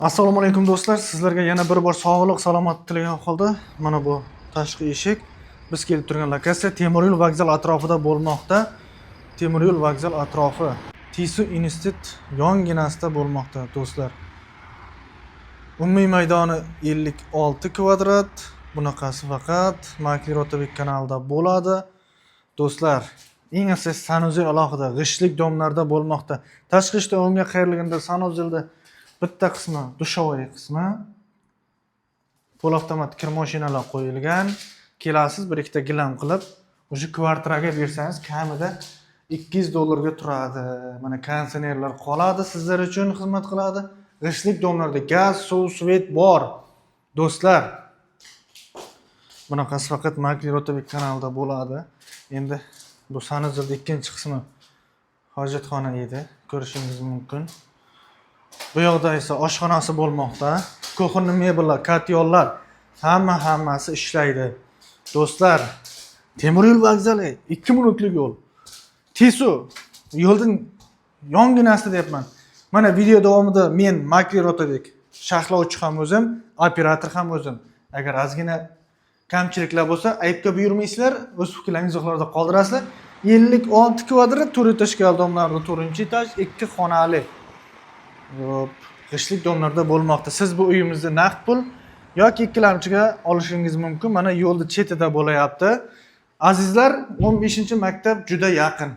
Assalomu alaykum, do'stlar. Sizlarga yana bir bor sog'lik, salomat tilagan holda, mana bu tashqi eshik. Biz kelib turgan lokatsiya temir yo'l vokzal atrofida bo'lmoqda. Temir yo'l vokzal atrofi, TISU institut yonginasida bo'lmoqda, do'stlar. Umumiy maydoni 56 kvadrat. Bunaqasi faqat Makler Otabek kanalida bo'ladi. Do'stlar, eng asosiysi, санузел alohida, g'ishtlik дом larda bo'lmoqda. Tashqi ishda o'ngga qayrilganda санузел da bitta qismi душевой qismi. Полуавтомат kir mashinalar qo'yilgan. Kelasiz, bir ikkita gilam qilib, o'sha kvartiraga bersangiz, kamida 200 dollarga turadi. Mana konditsionerlar qoladi, sizlar uchun xizmat qiladi. G'ishtlik дом larda gaz, suv, свет bor. Do'stlar, bunaqasi faqat Makler Otabek kanalida bo'ladi. Endi bu санузел da ikkinchi qismi hojatxona edi, ko'rishingiz mumkin. Bu yoqda esa oshxonasi bo'lmoqda. Кухонный mebellar, котёл lar, hamma hammasi ishlaydi. Do'stlar, temir yo'l vokzali 2 minutlik yo'l. TISU yo'ldan yonginasida deyapman. Mana video davomida men, Makler Otabek, sharhlovchi ham o'zim, operator ham o'zim. Agar ozgina kamchiliklar bo'lsa, aybga buyurmaysizlar, o'z fikrlaringizni izohlarda qoldirasizlar. 56 kvadrat, 4 этажка дом larda, 4-этаж, 2 xonali. Xo'p, g'ishtlik дом larda bo'lmoqda. Siz bu uyimizni naqd pul yoki ikkilamchiga olishingiz mumkin. Mana yo'lni chetida bo'layapti. Azizlar, 15-maktab juda yaqin.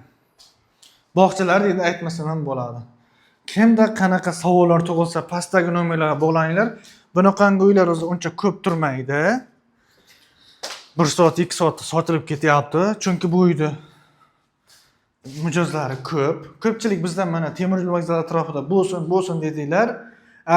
Bog'chalar endi aytmasam ham bo'ladi. Kimda qanaqa savollar tug'ilsa, pastdagi nomerlarga bog'laninglar. Bunaqangi uylar o'zi uncha ko'p turmaydi. 1 soat, 2 soatda sotilib ketyapti. Chunki bu uyda mijozlari ko'p. Ko'pchilik bizdan mana temir yo'l vokzali atrofida bo'lsin, bo'lsin dedinglar.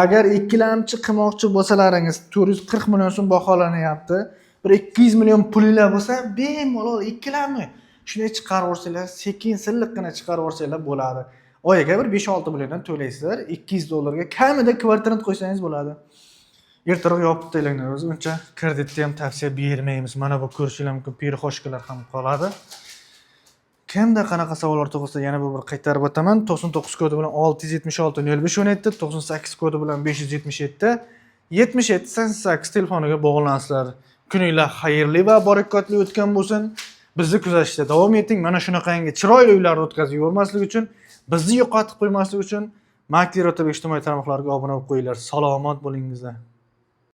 Agar ikkilamchi qilmoqchi bo'lsalaringiz, 440 million so'm baholanyapti. Bir 200 million pulinglar bo'lsa, bemalol ikkilamchi shunday chiqarib yuborsanglar, sekin silliqqina chiqarib yuborsanglar bo'ladi. Oyiga bir 5-6 milliondan to'laysizlar, 200 dollarga kamida kvartirant qo'ysangiz bo'ladi. Ertaroq yopib to'langlar, o'zi uncha kreditni ham tavsiya bermaymiz. Mana bu ko'rishinglar mumkin, перехожка lar ham qoladi. Kimda qanaqa savollar tug'ilsa, yana bir qaytarib o'taman. 99 kodi bilan 676 05 17, 98 kodi bilan 577 77 88 telefoniga bog'lansizlar. Kuninglar xayrli va barakotli o'tgan bo'lsin. Bizni kuzatishda davom eting. Mana shunaqangi chiroyli uylarni o'tkazib yubormaslik uchun, bizni yo'qotib qo'ymaslik uchun Makler Otabek ijtimoiy tarmoqlarga obuna bo'lib qo'yinglar. Salomat bo'lingizlar.